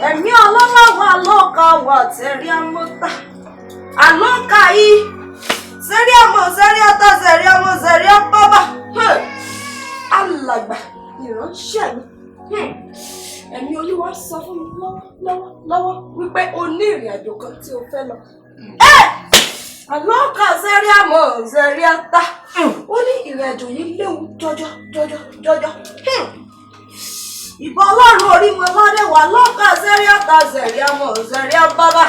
Ẹ̀mí ọlọ́wọ́ wà lọ́ka wà tẹ̀rí amọ́ta. Àlọ́ka yìí sẹ́rí àmọ́ sẹ́rí ata sẹ́rí àmọ́ sẹ́rí àpábà. Alàgbà ìránṣẹ́ mi. Ẹ̀mí Olúwa sọ fún mi lọ́wọ́ lọ́wọ́ wípé o ní ìrìn àjò kan tí o fẹ́ lọ. Àlọ́ka sẹ́rí àmọ́ sẹ́rí ata. Ó ní ìrìn àjò yìí léwu jọjọ jọjọ jọjọ. Ìbọn Ọlọ́run orí wọn ládé wà lọ́ka sẹ́rí ata sẹ́rí àmọ́ sẹ́rí àbábà.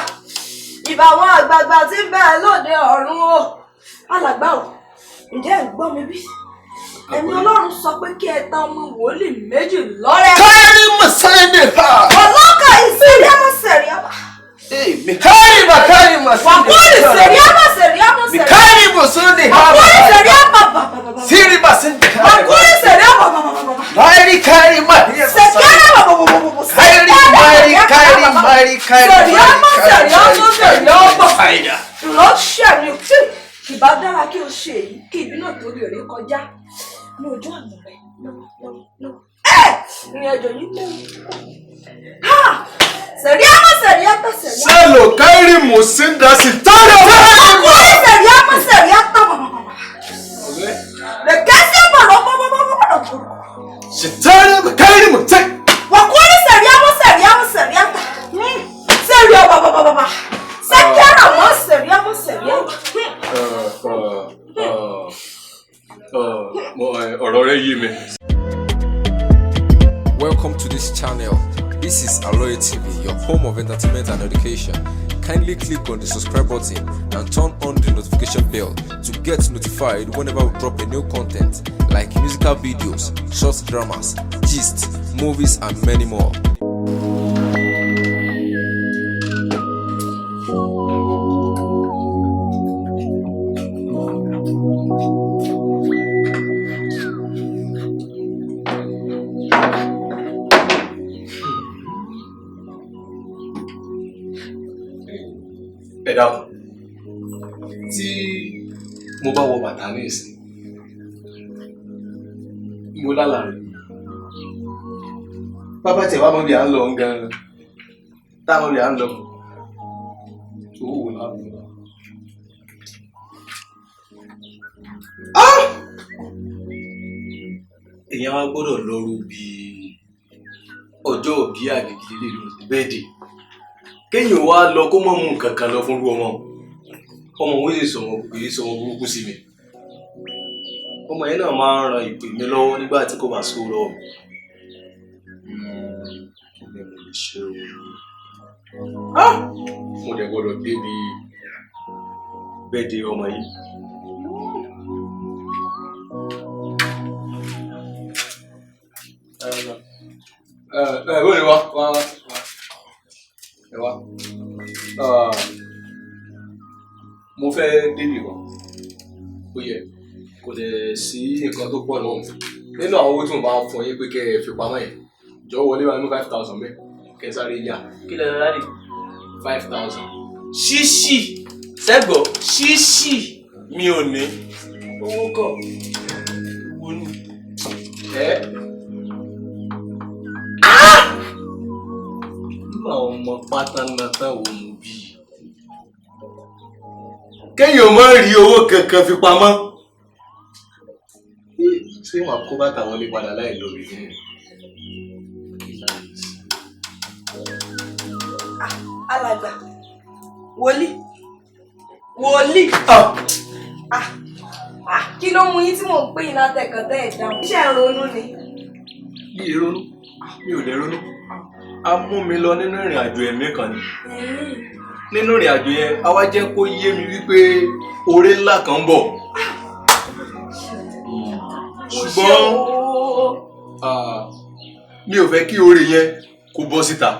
Ìbà àwọn àgbààgbà tí ń bẹ lóde ọ̀run o. Alàgbà o, ǹjẹ́ ẹ̀ ń gbọ́ mi bí? Ẹ̀mí Ọlọ́run sọ pé kí ẹ ta ọmọ wòlíì méjì lọ́rẹ. Káyọ̀dé Mọ̀sáyédè ha. Ọlọ́kà ìsẹ̀rí àmọ́ sẹ̀rí àmọ́. Mikari makari masinde. Wàkúrì sẹ̀rí àmọ́ sẹ̀rí àmọ́ sẹ̀rí. Mikari musunde ha. Wàkúrì sẹ̀rí àmọ́ bàbàbàbà. Siri masinde. Wàkúrì sẹ̀rí àmọ́ bàbàbàbà. Kairi kairi ma. Sẹ̀kẹ́rẹ́ bàbàbàbà. Kairi mari kairi mari kairi. Sẹ̀rí àmọ́ sẹ̀rí àmọ́ sẹ̀rí àmọ́. Ìránṣẹ́ mi tí ìbá dára kí o ṣe èyí kí ìbí náà tó lè rí kọjá ní ojú ọ̀nà rẹ lọ́wọ́ lọ́wọ́ lọ́wọ́. Ẹ ìrìn àjò yìí léwu púpọ̀. Ha! Sẹ̀rí àmọ́ sẹ̀rí àtọ̀ sẹ̀rí àmọ́. Selo kairi musinda sitara. Ọkùnrin sẹ̀rí àmọ́ sẹ̀rí àtọ̀ bàbàbàbà. Lẹ̀kẹ́sẹ̀ bọ̀rọ̀ bọ̀bọ̀bọ̀bọ̀. Sitara kairi mute. Wàkúrì sẹ̀rí àmọ́ sẹ̀rí àmọ́ sẹ̀rí àtọ̀. Sẹ̀rí ọ̀bàbàbàbà. Sẹ̀kẹ́rà mọ́ sẹ̀rí àmọ́ sẹ̀rí àmọ́. Ọ̀rọ̀ rẹ yé mi. Welcome to this channel. This is Aloye TV, your home of entertainment and education. Kindly click on the subscribe button and turn on the notification bell to get notified whenever we drop a new content like musical videos, short dramas, gist, movies, and many more. Ẹ dákun, tí mo bá wọ bàtà ní ìsìn, mo lálàá rẹ bàbá tẹ wá mọ bí à ń lọ gan táwọn bí à ń lọ owó wò láàbù lọ. Èèyàn wa gbọ́dọ̀ lọ rú bí ọjọ́ òbí àgègè lè lò bẹ́ẹ̀ dé kéèyàn wá lọ kó mọ̀ mú nǹkan kan lọ fún irú ọmọ ọmọ òun sì sọmọ kì í sọmọ burúkú sí mi. Ọmọ yẹn náà máa ń ran ìpè mi lọ́wọ́ nígbà tí kò bá sówó lọ́wọ́ mi. Kí ni mo lè ṣe o? Mo dẹ̀ gbọ́dọ̀ débi bẹ́ẹ̀dẹ̀ ọmọ yìí. Ẹ ẹ wọ́n lè wá wá wá ẹ wá. Mo fẹ́ débi kan, ó yẹ kò dẹ̀ sí nǹkan tó pọ̀ lọ́wọ́ mi nínú àwọn owó tí mo máa ń fún yín pé kẹ́ ẹ fi pamọ́ yẹn. Jọ̀wọ́ wọlé wa ní 5,000 bẹ́ẹ̀ kẹ́ ẹ sáré yá. Kí lẹ lọ láre? 5,000. Ṣíṣì sẹ́gbọ̀ ṣíṣì mi ò ní owó kọ̀ owó ní. Ẹ irú àwọn ọmọ pátánátán wo mo bí i? Kéèyàn má rí owó kankan fi pamọ́. Ṣé wàá kó bàtà wọlé padà láì lórí ní? Alàgbà wòlíì wòlíì. Ah, ah, kí ló mú yín tí mò ń pè yín látẹ̀kàn tẹ́ ẹ̀ dáhùn? Iṣẹ́ ń ronú ni. Mi ì ronú, mi ò lè ronú. A mú mi lọ nínú ìrìn àjò ẹ̀mí kan ni. Nínú ìrìn àjò yẹn, a wá jẹ́ kó yé mi wípé oore ńlá kan ń bọ̀. Ṣùgbọ́n mi ò fẹ́ kí oore yẹn kó bọ́ síta.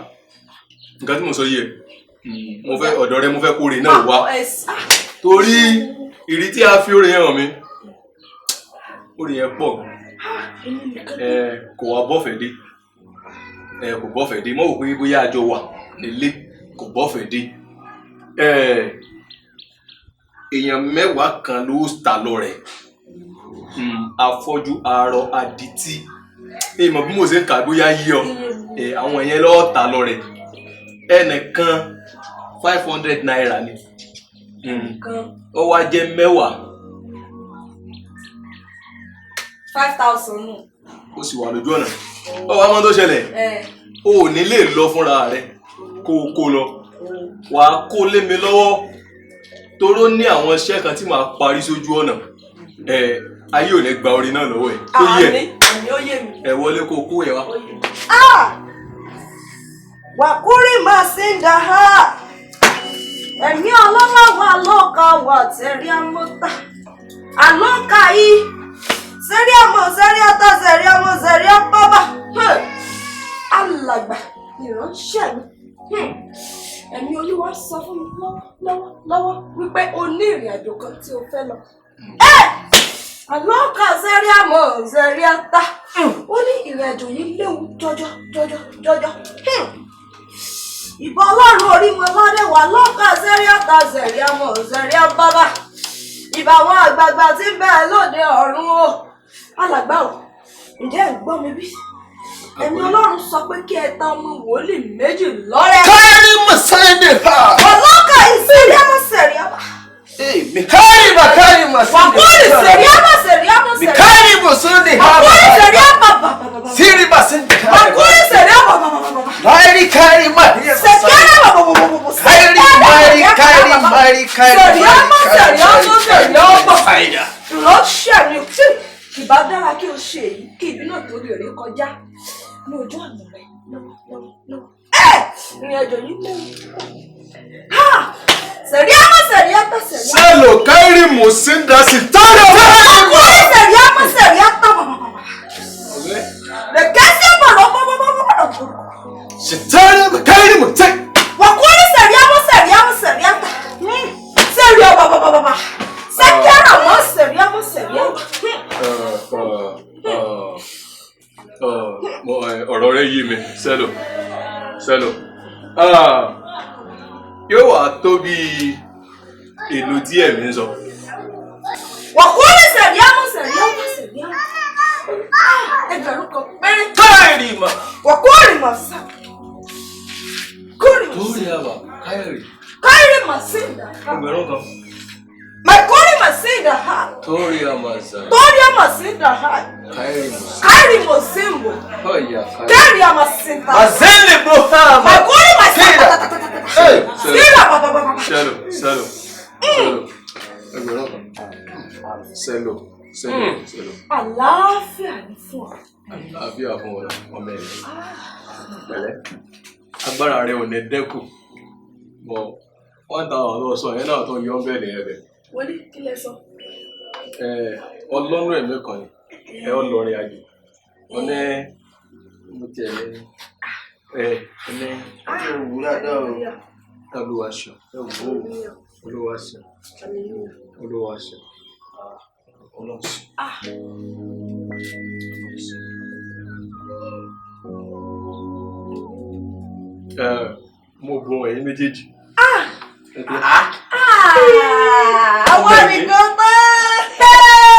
Nǹkan tí mo sọ yìí ẹ̀, mo fẹ́ ọ̀dọ̀ rẹ, mo fẹ́ kó oore náà wá. Torí ìrí tí a fi oore yẹn hàn mí, oore yẹn pọ̀. Kò wá bọ́fẹ̀ dé. Kò bọ́fẹ̀ dé. Mo rò pé bóyá àjọ wà nílé, kò bọ́fẹ̀ dé. Èèyàn mẹ́wàá kan ló ta lọ rẹ̀. Afọ́jú, arọ, adití. Ìmọ̀ bí mo ṣe ń kà bóyá yí ọ. Àwọn yẹn lọ́ọ́ ta lọ rẹ̀. Ẹnìkan ₦500 ni. Kan. Ó wá jẹ́ 10. 5,000 nù. Ó sì wà lójú ọ̀nà. Ó wá mọ́ tó ṣẹlẹ̀. O ò ní lè lọ fúnra rẹ kó o kó lọ. Wàá kó lé mi lọ́wọ́ toró ní àwọn iṣẹ́ kan tí màá parí sójú ọ̀nà. Ẹ ayé ò ní gba orin náà lọ́wọ́ ẹ̀. Ó yẹ. Àmì ó yé mi. Ẹ wọlé kó o kó ẹ wá. Wàkúrì máa sí ń dà ha. Ẹ̀mí ọlọ́wọ́ wà lọ́ka wà tẹ̀rí amọ́ta. Àlọ́ka yìí. Sẹ́rí àmọ́ sẹ́rí ata sẹ́rí àmọ́ sẹ́rí àpábà. Alàgbà ìránṣẹ́ mi. Ẹ̀mí Olúwa sọ fún mi lọ́wọ́ lọ́wọ́ wípé o ní ìrìn àjò kan tí o fẹ́ lọ. Àlọ́ka sẹ́rí àmọ́ sẹ́rí ata. Ó ní ìrìn àjò yìí léwu jọjọ jọjọ jọjọ. Ìbọn Ọlọ́run orí wọn lọ́dẹ̀ wà lọ́ka sẹ́rí ata sẹ́rí àmọ́ sẹ́rí àbábà. Ìbà àwọn àgbààgbà tí ń bẹ lóde ọ̀run o. Alàgbà o, ǹjẹ́ ẹ̀ ń gbọ́ mi bí? Ẹ̀mí Ọlọ́run sọ pé kí ẹ ta ọmọ wòlíì méjì lọ́rẹ. Káyọ̀dé Mọ̀sáyédè ha. Ọlọ́kà ìsẹ̀rí àmọ́ sẹ̀rí àmọ́. Káyì mà káyì mà Wàkúrì sẹ̀rí àmọ́ sẹ̀rí àmọ́ sẹ̀rí. Káyì mọ̀sódè ha. Wàkúrì sẹ̀rí àmọ́ bàbàbàbà. Sírì mà sí káyì. Wàkúrì sẹ̀rí àmọ́ bàbàbàbà. Káyì káyì mà. Sẹ̀kẹ́rẹ́ bàbàbàbà. Káyì káyì káyì káyì káyì. Sẹ̀rí àmọ́ sẹ̀rí àmọ́ sẹ̀rí àmọ́. Ìránṣẹ́ mi tí ìbá dára kí o ṣe èyí kí ibi náà tó lè rí kọjá ní ojú ọ̀nà rẹ lọ́wọ́ lọ́wọ́ lọ́wọ́. Ìrìn àjò yìí léwu púpọ̀. Sẹ̀rí àmọ́ sẹ̀rí àtà sẹ̀rí àmọ́. Sẹ́lò káírì mùsíndà sí tọ́lọ̀. Ọkùnrin sẹ̀rí àmọ́ sẹ̀rí àtà bàbàbàbà. Lẹ̀kẹ́sẹ̀ bọ̀rọ̀ bọ̀bọ̀bọ̀bọ̀. Ṣètẹ́rì káírì mùsíndà. Wàkúrì sẹ̀rí àmọ́ sẹ̀rí àmọ́ sẹ̀rí àtà. Sẹ̀rí ọ̀bàbàbàbà. Sẹ́kẹ́rà mọ́ sẹ̀rí àmọ́ sẹ̀rí àmọ́. Ọ̀rọ̀ rẹ yé mi, Sẹ́lò Sẹ́lò. Yóò wá tó bí èlò tí ẹ̀mí ń sọ. Wàkúrì sẹ̀rí àmọ́ sẹ̀rí àmọ́ sẹ̀rí àmọ́. 1,000 péré. Káyì mà. Wàkúrì mà sá. Kúrì mà Torí sí. àbà káyọ̀rì. Káyọ̀rì mà sí ìdá. 1,000. Màkúrì mà sí ìdá ha. Torí àmà sá. Torí àmà sí ìdá ha. Káyọ̀rì mọ̀ sí. Káyọ̀rì mọ̀ sí mbò. Ọ̀yà káyọ̀rì. Káyọ̀rì àmà sí ìdá. Mazele bò ha mà. Màkúrì mà sí ìdá. Síra bàbàbàbà. Sẹ́lò Sẹ́lò Sẹ́lò 1,000. Sẹ́lò Sẹ́lò Sẹ́lò. Àlàáfíà ni fún ọ. Àlàáfíà fún ọ ọmọ ẹ̀ pẹ̀lẹ́. Agbára rẹ ò ní dẹ́kù. Bọ̀ 1,000 lọ sọ yẹn náà tó yọ bẹ́ẹ̀ ní ẹbẹ̀. Wọlé kí lẹ sọ. Ọlọ́run ẹ̀mí kan ni ẹ ọ lọrin àjò. Wọ́n ní mo tiẹ̀ ní ẹ ní Ẹ wù dáadáa o. Olúwa ṣeun. Ẹ wù ó. Olúwa ṣeun. Olúwa ṣeun. Ọlọ́run ṣeun. Mo bùn ẹ̀yin méjèèjì. Àwọn nìkan tán.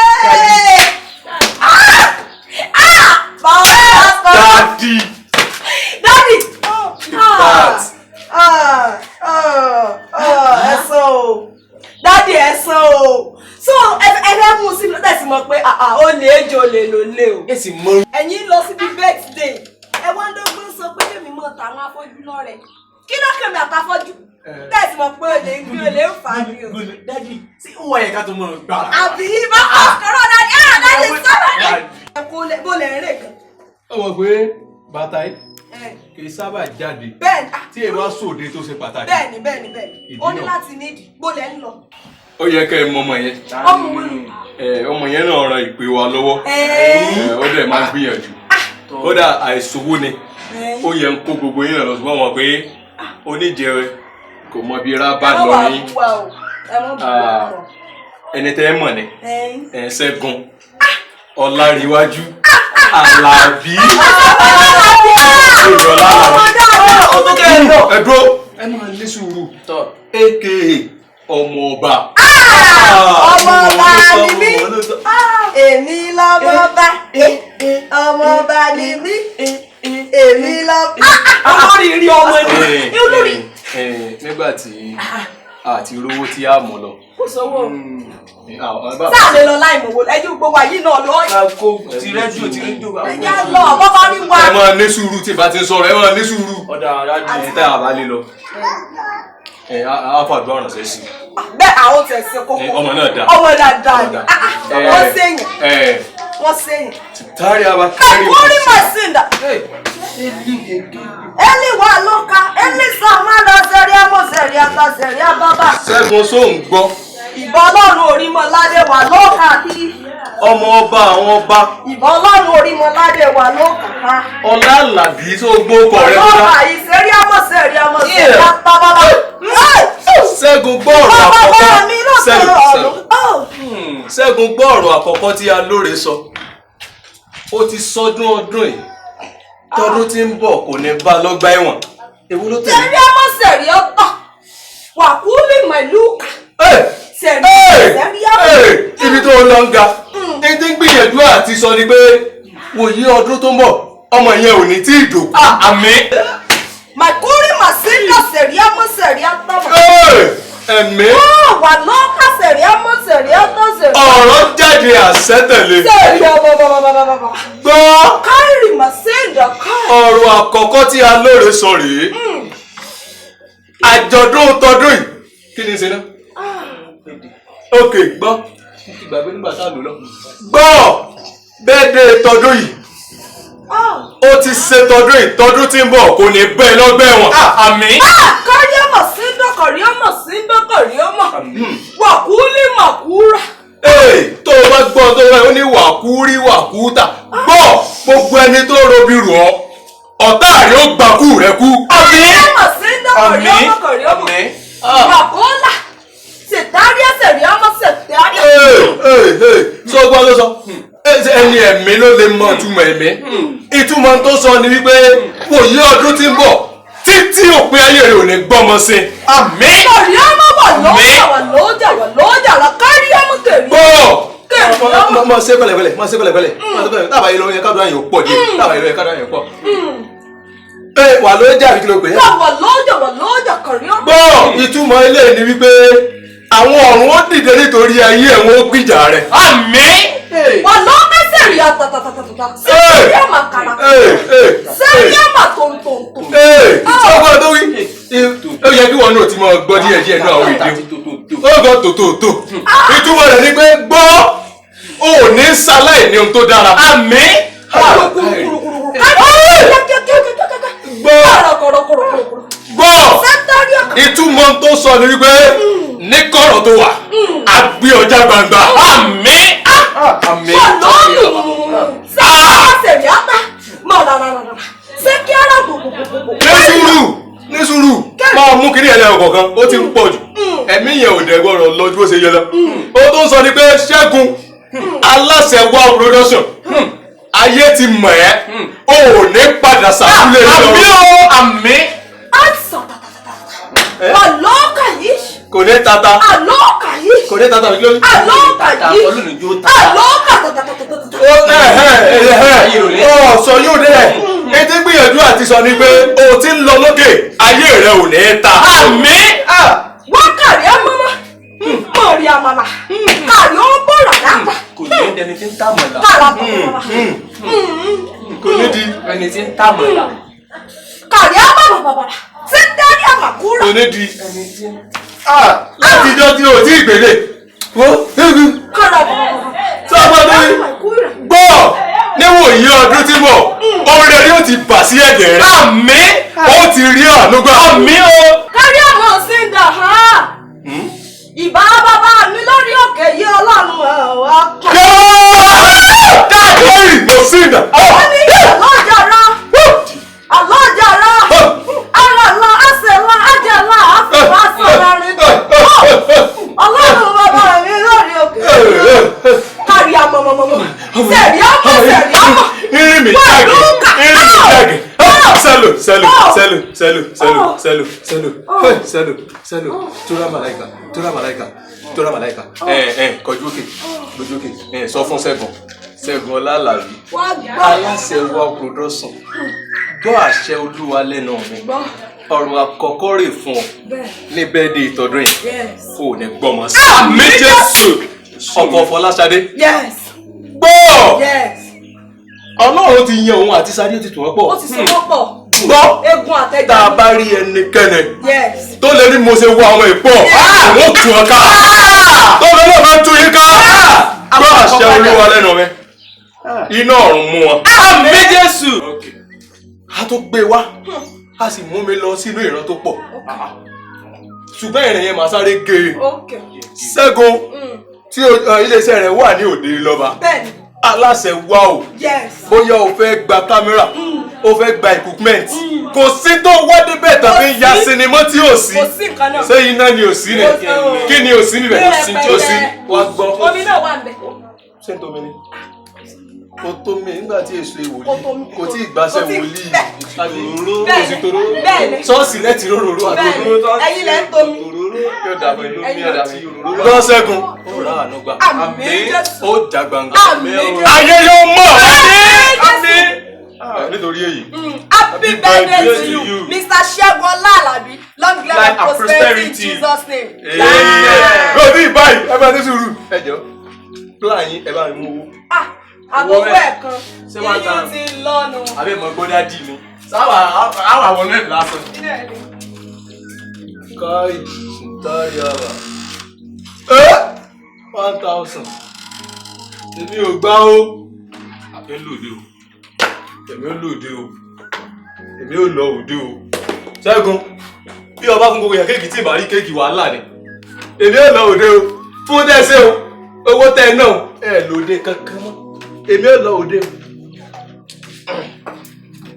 Daddy! Daddy! That. Ẹ sọ o. Daddy ẹ sọ o. So ẹ fẹ́ mú sí mi lọ́tẹ̀ sí mọ̀ pé ó lè ejò lè lò lè o. Ẹ sì mọ. Ẹ̀yin lọ síbi birthday. Ẹ wá ń dọ́gbọ́n sọ pé kémi mọ̀ tàwọn afọ́jú lọ́rẹ̀. Kí ló kẹ́mi àtàfọ́jú? Tẹ̀sí mọ̀ pé olè ń gbé olè ń fà á ní o. Dádì, ṣé ó wà yẹ ká tó mọ̀ gbà? Àbí bá ọ̀kọ̀rọ̀ dádì, ah dádì sọ̀rọ̀ ni. Ẹ kó lè bó lè rìn kan. Ó mọ̀ pé bàtà yìí kì í sábà jáde Bẹ́ẹ̀ni, tí èèyàn bá sòde tó ṣe pàtàkì. bẹ́ẹ̀ni bẹ́ẹ̀ni bẹ́ẹ̀ni. Ó ní Ìdí náà. láti nídìí bó lè ń lọ. Ó yẹ kẹ́ ẹ mọ ọmọ yẹn. Ọmọ wo ni? Ọmọ yẹn náà ran ìpè wa lọ́wọ́. Ó dẹ̀ máa ń gbìyànjú. Kódà àìsòwò ni ó yẹ ń kó gbogbo yín lọ ṣùgbọ́n wọn pé oníjẹ kò mọ bí ra bá Ẹ má lọ wàá yín. bú wa o. Ẹ má bú wa o. Ẹni tẹ́ ẹ mọ̀ ni Ṣẹ́gun Ọláríwájú Àlàbí Oyèọlá Ó tó kẹ́ ẹ lọ. Ẹ dúró ẹ máa ní sùúrù aka ọmọ ọba. Ọmọ ọba ni mí. Èmi lọ́mọ ọba. Ọmọ ọba ni mí. Èmi lọ. Olórí rí ọmọ ẹni. Olórí. Nígbà tí àti rówó tí a mọ̀ lọ. Kò sówó. Sáà lè lọ láì mọ̀wó ẹjú gbogbo wa yìí náà lọ. Kò ti rédíò ti rédíò. Ẹjẹ́ lọ bọ́ bá rí wa. Ẹ máa ní sùúrù tí ìbá ti ń sọ̀rọ̀, ẹ máa ní sùúrù. Ọ̀dà aráàlú. Ẹ tá a bá lè lọ. Ẹ á fàdúrà ránṣẹ́ sí i. Bẹ́ẹ̀ àwọn tẹ̀ sí kókó. Ọmọ náà dáa. Ọmọ dáadáa ni. Wọ́n sẹ́yìn. Wọ́n sẹ́yìn. Tari aba kari. Ẹ̀kúrí màsíndà. Eli wà lóka, Eli sàmúlò sẹ̀rí àmọ̀ sẹ̀rí ata sẹ̀rí àbábà. Ṣẹ́gun sóun gbọ́. Ìbọn Ọlọ́run Orímọládé wà lóka bí. Ọmọ ọba àwọn ọba. Ìbọn Ọlọ́run Orímọládé wà lóka ká. Ọlá Àlàbí tó gbókọ̀ rẹ̀ kúrò. Ọlọ́ba ìṣeré àmọ̀ sẹ̀rí àmọ̀ sẹ̀rí ata bábà. Ṣẹ́gun gbọ́ ọ̀rọ̀ àkọ́kọ́. Ṣẹ́gun gbọ́ ọ̀rọ̀ àkọ́kọ́ tí Alóore sọ. Ó ti sọdún ọdún yìí. Tọdún tí ń bọ̀ kò ní bá lọ́gbà ẹ̀wọ̀n. Èwo ló tẹ̀lé? Sẹ̀rí ọmọ sẹ̀rí ọ̀tọ̀. Wàkúlì màlúkà. Sẹ̀rí sẹ̀rí ọmọ. Ibi tó lọ ń ga. Ní gbìyànjú àti sọ ni pé wòye ọdún tó ń bọ̀ ọmọ yẹn ò ní tí ì dòkú. Àmín. Màkúrì màsíkà sẹ̀rí ọmọ sẹ̀rí ọ̀tọ̀. Ẹ̀mí. Wà lọ́kà sẹ̀rí ọmọ sẹ̀rí ọ̀tọ̀ sẹ̀rí. Ọ̀rọ̀ jáde àṣẹ tẹ̀lé. Sẹ̀rí ọmọ bàbàbàbà. Gbọ́. Kárì màsíndà kárì. Ọ̀rọ̀ àkọ́kọ́ tí Alóore sọ rèé. Àjọ̀dún tọdún yìí. Kí ni ṣe náà? Ok, gbọ́. Ìgbàgbé nígbà tá a lò lọ. Gbọ́ bẹ́ẹ̀dẹ̀ tọdún yìí. Ó ti ṣe tọdún yìí, tọdún tí ń bọ̀ kò ní bẹ́ẹ̀ lọ́gbẹ́ ẹ̀wọ̀n. Àmín. Kárí ọmọ sí dọ́kọ̀rí ọmọ sí dọ́kọ̀rí ọmọ. Wàkúlì màkúrà. Tó o bá gbọ́ tó o bá ní wàkúrí wàkútà. Gbọ́ gbogbo ẹni tó robi rù ọ́. Ọ̀tá rẹ̀ ó gbàkú rẹ̀ kú. Àmín. Ọmọ sí dọ́kọ̀rí ọmọ kọ̀rí ọmọ. Wàkúlà. Sètárí ẹsẹ̀ rí ọmọ sètárí. Sọ gbọ́ tó sọ. Ẹni ẹ̀mí ló lè mọ ìtumọ̀ ẹ̀mí. Ìtumọ̀ tó sọ ni wípé wòye ọdún tí ń bọ̀ títí òpin ayé rẹ̀ ò ní gbọ́mọ sí. Àmín. Kọ̀rí ọmọ wà lọ́jà wà lọ́jà wà lọ́jà rà kárí ọmọ kẹ̀rí. Bọ́ mọ ṣe pẹ̀lẹ́pẹ̀lẹ́ mọ ṣe pẹ̀lẹ́pẹ̀lẹ́ mọ ṣe pẹ̀lẹ́pẹ̀lẹ́ tábà yìí lọ yẹ kádùn àyè pọ̀ díẹ̀ tábà yìí lọ yẹ kádùn àyè pọ̀. Ẹ wà lọ́jà àbí kí ló pè é? Wà lọ́jà wà lọ́jà kọ̀rí ọmọ. Gbọ́ ìtumọ̀ ilé ni wípé àwọn ọ̀run ó dìde nítorí ayé ẹ̀ wọ́n ó gbìjà rẹ̀. Àmín. Wà lọ́kẹ́ sẹ̀rí àtàtàtàtàtà sẹ̀rí àmà kàrà sẹ̀rí àmà tòǹtòǹtò. Sọ́gbọ́n tó wí ó yẹ kí wọn náà ti máa gbọ́ díẹ̀ díẹ̀ náà àwọn èdè ó gbọ́ tòótòótò. Ìtumọ̀ rẹ̀ ni pé gbọ́ ò ní sáláì ní ohun tó dára. Àmín. Gbọ́ ìtumọ̀ tó sọ ni wípé ní kọ̀rọ̀ tó wà á gbé ọjà gbangba. Àmín. Àmín. Ní sùúrù ní sùúrù máa mú kiri ẹlẹ́yọ̀ kọ̀ọ̀kan ó ti ń pọ̀ jù ẹ̀mí yẹn ò dẹ̀ gbọ́dọ̀ lọ ju bó ṣe yẹ lọ. Ó tó ń sọ ni pé Ṣẹ́gun aláṣẹ wa production ayé ti mọ̀ ẹ́ o ò ní padà sàkúlẹ̀ lọ. Àmín o àmín. Àlọ́kà yìí. Kò ní tata. Àlọ́kà yìí. Kò ní tata lórí. Àlọ́kà yìí. Àlọ́kà tatatatata. Ó sọ yóò dé ẹ̀. Etí gbìyànjú àti sọ ni pé o ti ń lọ lókè ayé rẹ ò ní ta. Àmín. Wọ́n kàrí àmàlà. Mọ̀rí àmàlà. Kàrí ó ń bọ̀ ràdàpà. Kò ní ẹni tí ń tà mọ̀lá. Kàrà bàbà. Kò ní di ẹni tí ń tà mọ̀lá. Kàrí àmàlà bàbà. Ṣé dárí àmàkúrà? Kò ní di. Látijọ́ tí o ti gbélé. Kàrà bàbà. Sọ́gbọ́n tó ní gbọ́ níwòye ọdún tí mọ̀ orin rẹ̀ yóò ti bà sí ẹ̀jẹ̀ rẹ̀. Àmín. Ó ti rí àánú gbà. Àmín o. Kárí àmọ́ sí ń dà ha. Ìbá bàbá mi lórí òkè yìí Ọlọ́run àwa kan. Káàkiri ló sí ìdá. Wọ́n ní àlọ́jàrá. Àlọ́jàrá. Àràlà àṣẹlá àjẹlá àfẹwà sọ̀rọ̀ rìn. Ọlọ́run bàbá mi lórí òkè yìí. Kárí àmọ́ mọ́mọ́mọ́. Sẹ̀rí àmọ́ sẹ̀rí àmọ́. Irin mi jáde. Irin mi jáde. Sẹ́lò sẹ́lò sẹ́lò sẹ́lò sẹ́lò sẹ́lò sẹ́lò sẹ́lò sẹ́lò tóra màláìka tóra màláìka tóra màláìka. Ẹ ẹ kọjú òkè lójú òkè ẹ sọ fún Ṣẹ́gun Ṣẹ́gun Ọlá-Àlàbí, Wá gbọ́. aláṣẹ wa production, gbọ́ àṣẹ Olúwa lẹ́nu mi. Gbọ́. Ọ̀rọ̀ àkọ́kọ́ rè fún ọ Bẹ́ẹ̀. ní bẹ́ẹ̀dẹ̀ ìtọ́dún yìí. Yes. Kò ní gbọ́mọ sí. Àmín Jésù. Ọkọ Fọláṣadé. Yes. Gbọ́. Yes. Ọlọ́run ti yan òun àti Ṣadé, ti tò wọ́n pọ̀. Ó ti so wọ́n pọ̀. Gbọ́. Egun àtẹ̀jọ́. Tá a bá rí ẹnikẹ́ni Yes. tó lè ní mo ṣe wọ àwọn ìpọ̀, òun ó tù ọ́ ká. Tó lè náà máa tú yín ká. Gbọ́ àṣẹ Olúwa lẹ́nu mi. Iná ọ̀run mú wọn. Àmín Jésù. A tó gbé wá, a sì mú mi lọ sínú ìran tó pọ̀, ṣùgbọ́n ìrìn yẹn màá sáré gé e. Okay. Ṣẹ́gun tí iléeṣẹ́ rẹ̀ wà ní òde lọ́ba, Bẹ́ẹ̀ni. aláṣẹ wa o, bóyá o fẹ́ gba kámẹ́rà, o fẹ́ gba equipment, kò sí tó wá débẹ̀ tàbí ya sinimá tí ò sí. Kò sí nǹkan náà. Ṣé iná ni ò sí ni? Kò sí o. Kí ni ò sí níbẹ̀? Ní Kò sí tí ò sí. Wá gbọ́. Omi náà wà níbẹ̀. Ṣé n tó mi ni? Kò tó mi nígbà tí èso Kò tó mi. ìwòlíì kò tí ì gbàṣẹ Kò tí ì- wòlíì bẹ́ẹ̀. àbí òróró, kò Bẹ́ẹ̀ni. sí toró Bẹ́ẹ̀ni. ṣọ́ọ̀ṣì lẹ́tì róróró àti Bẹ́ẹ̀ni. òróró. Ẹ̀yin lẹ ń tomi. Yóò dà pẹ̀lú mi, Ẹ̀yin ọ̀dà lẹ- mi lọ́sẹ̀gùn ó rà àánú gbà. Àmín Jésù. Ó jà gbangba. Àmín Jésù. Ayé yóò mọ̀. Àmín. Nítorí èyí. Happy birthday to you, Mr. Ṣẹ́gun Ọlá-Àlàbí. Long life and Life and prosperity in prosperity. Jesus' name. Kò tí ì báyìí, ẹ bá ní sùúrù. Ẹ jọ, plan yín, ẹ bá mi mú owó. Ah, àbọ̀wọ́ ẹ̀ kan. Ṣé wàá Iyún tán? ti lọ́nu. Àbí ẹ̀ mọ̀ gbọ́dá dì mí. Sáwà àwọn àwọn náà lásán. Káì sùntárì àwà. 1,000. Èmi ò gbá o. Àbí lòdì o. Èmi ò lòdì o. Èmi ò lọ òde o. Ṣẹ́gun, bí ọba fún gbogbo yẹn kéèkì tí ìbá rí kéèkì, wàhálà ni. Èmi ò lọ òde o. Fún tẹ́sẹ̀ o. Owó tẹ́ ẹ náà ẹ lòde kankan mọ́. Èmi ò lọ òde o.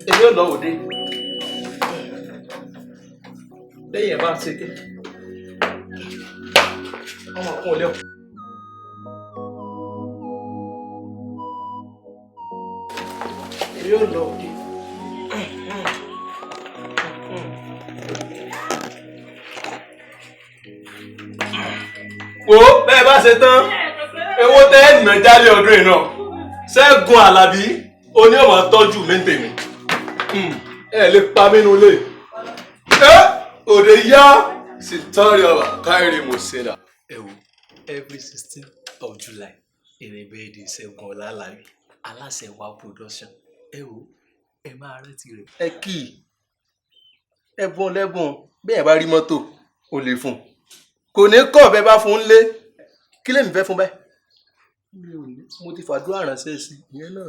Èmi ò lọ òde. Lẹ́yìn ẹ̀ bá ń ṣe ké. Ọmọ kún un lẹ́kọ̀ọ́. Èmi ò lọ òde. Wo, bẹ́ẹ̀ bá ṣe tán, ewó tẹ́ ẹ̀ nà jálẹ̀ ọdún yìí náà. Ṣẹ́gun Àlàbí, oní ọmọ tọ́jú mi ń tèmi. Ẹ lè pa mí nulẹ̀. Ẹ òde yá sì tọ́rí ọba káìrì mo ṣe dà. Ẹ wo, every 16th of July ìrìn bẹ́ẹ̀ di Ṣẹ́gun Ọlá-Àlàbí, aláṣẹ wa production. Ẹ wo, ẹ máa rántí rẹ̀. Ẹ kì í ẹbùn lẹ́bùn, bẹ́ẹ̀ bá rí mọ́tò ó lè fún un, kò ní kọ́ bẹ́ẹ̀ bá fún un lé. Kí lèmi fẹ́ fún báyìí? Mi ò ní, mo ti fàdúrà ránṣẹ́ sí ìyẹn náà.